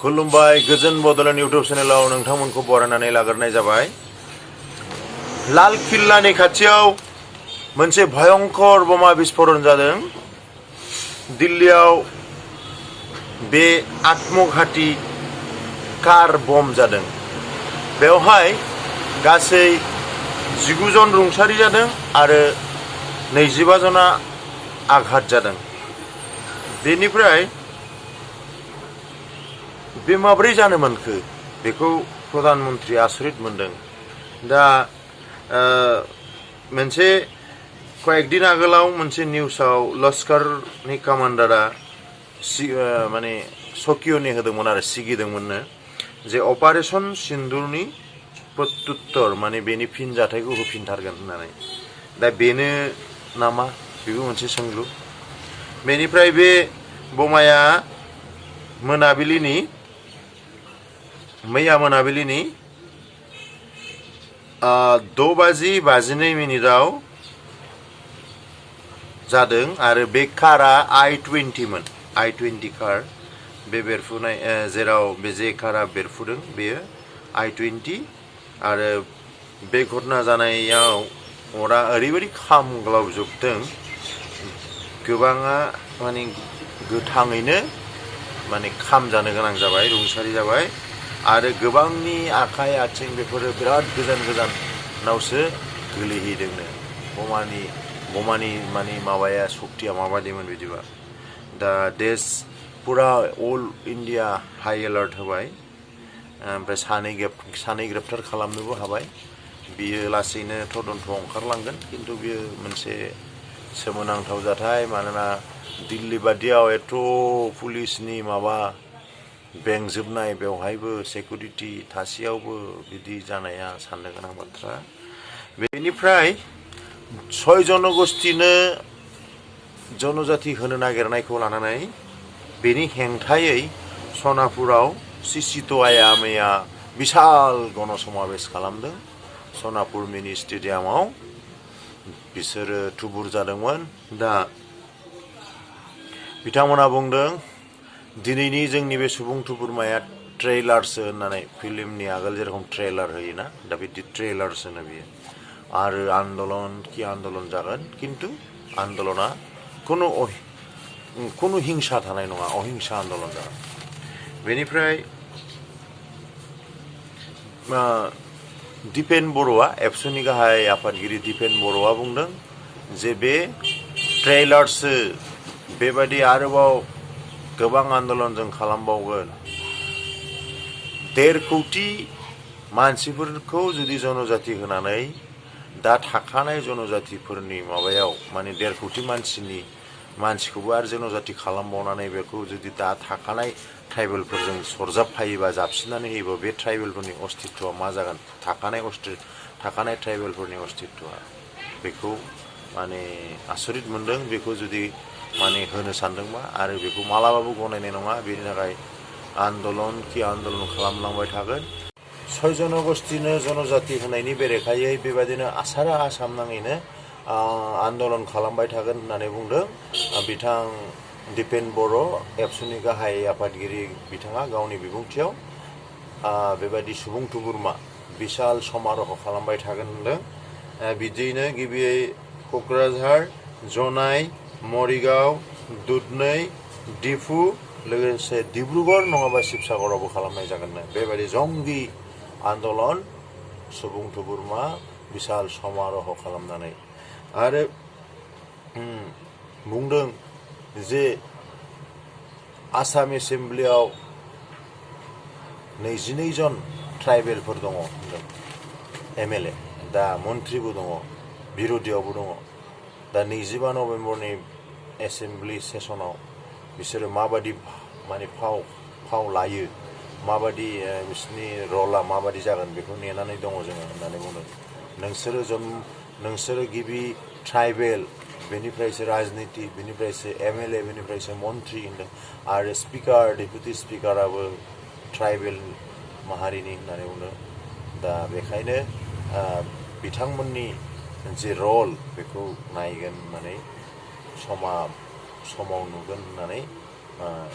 खुलुमबाय गोजोन बड'लेण्ड इउटुब चेनेलाव नोंथांमोनखौ बरायनानै लाग्रोनाय जाबाय। लाल किल्लानि खाथियाव मोनसे भयंकर बमा बिस्फोरण जादों। दिल्लीयाव बे आत्मघाती कार बम जादों। बेवहाय गासै 19 जन रुंसारि जादों आरो 25 जना आघात जादों। बेनिफ्राय बे माब्रै जानो मोनखो बेखौ प्रधानमन्त्री आसरित मोनदों। दा मोनसे कয়েকদিন आगोलाव मोनसे निउसाव लस्करनि कमान्डारा माने सकियनि होदोंमोन आरो सिगिदोंमोननो जे अपारेशन सिन्दुरनि प्रत्युत्तर माने बेनि फिनजाथायखौ होफिनथारगोन होननानै। दा बेनो नामा बेबो मोनसे सोंलु। बेनिफ्राय बे बमाया मैया मोनाबिलिनि 6:52 जादों आरो बे कारा I-20 मोन। I-20 कार बे बेरफुनाय जेराव बे जे कारा बेरफुदों बेयो I-20 आरो बे घटना जानायाव अरा ओरैबायदि खामग्लावजोबदों, गोबाङा माने गोथाङैनो माने खामजानो गोनां जाबाय, रुंसारि जाबाय आरो गोबांनि आखाइ आथिं बेफोरो बिराद गोजान गोजानावसो गोलैहैदोंनो। बमानि माने माबाया सक्तिया माबादिमोन बिदिबा। दा देश पुरा अल इन्डिया हाई एलार्ट होबाय। ओमफ्राय सानै ग्रेप्टार खालामनोबो हाबाय। बियो लासैनो तदन्तआव ओंखारलांगोन, खिन्थु बियो मोनसे सोमोनांथाव जाथाय। मानोना दिल्ली बादियाव एथ' पुलिसनि माबा बेंजोबनाय, बेवहायबो सेकुरिटि थासेयावबो बिदि जानाया साननो गोनां बाथ्रा। बेनिफ्राय 6 जनगोष्ठीनो जनजाति होनो नागिरनायखौ लानानै बेनि हेंथायै सनापुराव सिसिट'आया मैया बिशाल गणसमावेश खालामदों। सनापुर मिनि स्टेडियामाव बिसोरो थुबुर जादोंमोन। दा बिथांमोना बुंदों दिनैनि जोंनि बे सुबुं थुबुरमाया ट्रेलारसो होननानै। फिल्मनि आगोल जेरखम ट्रेलार होयोना, दा बिदि ट्रेलारसो होनो बियो। आरो आन्दलन जागोन, खिन्थु आन्दलना खुनु हिंसा थानाय नङा, अहिंसा आन्दलन जागोन। बेनिफ्राय दिपेन बर'आ, एबसुनि गाहाय आफादगिरि दिपेन बर'आ बुंदों जे बे ट्रेलारसो, बेबायदि आरोबाव गोबां आन्दलन जों खालामबावगोन। 1.5 कोटि मानसिफोरखौ जुदि जनजाति होनानै दा थाखानाय जनजातिफोरनि माबायाव माने 1.5 कोटि मानसिखौबो आरो जनजाति खालामबावनानै बेखौ जुदि दा थाखानाय ट्राइबेलफोरजों सरजाबफायोबा, जाबसिननानै होयोबा, बे ट्राइबेलफोरनि अस्तित्वआ मा जागोन? थाखानाय ट्राइबेलफोरनि अस्तित्वआ, बेखौ माने आसरित मोनदों। बेखौ जुदि माने होनो सानदोंबा आरो बेखौ मालाबाबो गनायनाय नङा। बेनि थाखाय आन्दलन खालामलांबाय थागोन। 6 जनगोष्ठीनो जनजाति होनायनि बेरेखायै बेबायदिनो सारा आसाम नाङैनो आन्दलन खालामबाय थागोन होननानै बुंदों बिथां दिपेन बर', एबसुनि गाहाय आफादगिरि। बिथाङा गावनि बिबुंथियाव बेबायदि सुबुं थुबुरमा बिशाल समार'ह खालामबाय थागोन होनदों। बिदियैनो गिबियै क'क्राझार, जनाई, मरिगाव, दुधनै, डिफु, लोगोसे डिब्रुगड़ नङाबा शिबसागरावबो खालामनाय जागोननो। बेबायदि जंगि आन्दलन, सुबुं थुबुरमा बिशाल समार'ह खालामनानै। आरो बुंदों जे आसाम एसेम्ब्लियाव 22 जन ट्राइबेलफोर दङ होनदों, MLA। दा मन्थ्रिबो दङ, बिर'धियावबो दङ। दा 25 नभेम्बरनि एसेम्ब्लि सेसनाव बिसोरो माबादि माने फाव लायो, माबादि बिसोरनि रला माबादि जागोन, बेखौ नेनानै दङ जोङो होननानै बुंदों। नोंसोरो गिबि ट्राइबेल, बेनिफ्रायसो राजनिति, बेनिफ्रायसो MLA, बेनिफ्रायसो मन्थ्रि होनदों। आरो स्पिकार, डेपुटि स्पिकाराबो ट्राइबेल माहारिनि होननानै बुंदों। दा बेखायनो बिथांमोननि जे रल बेखौ नायगोन होननानै समाव नुगोन होननानै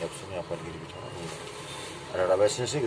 एबसुनि आफादगिरि बिथाङा बुंदों। रादाबा एसेनोसै।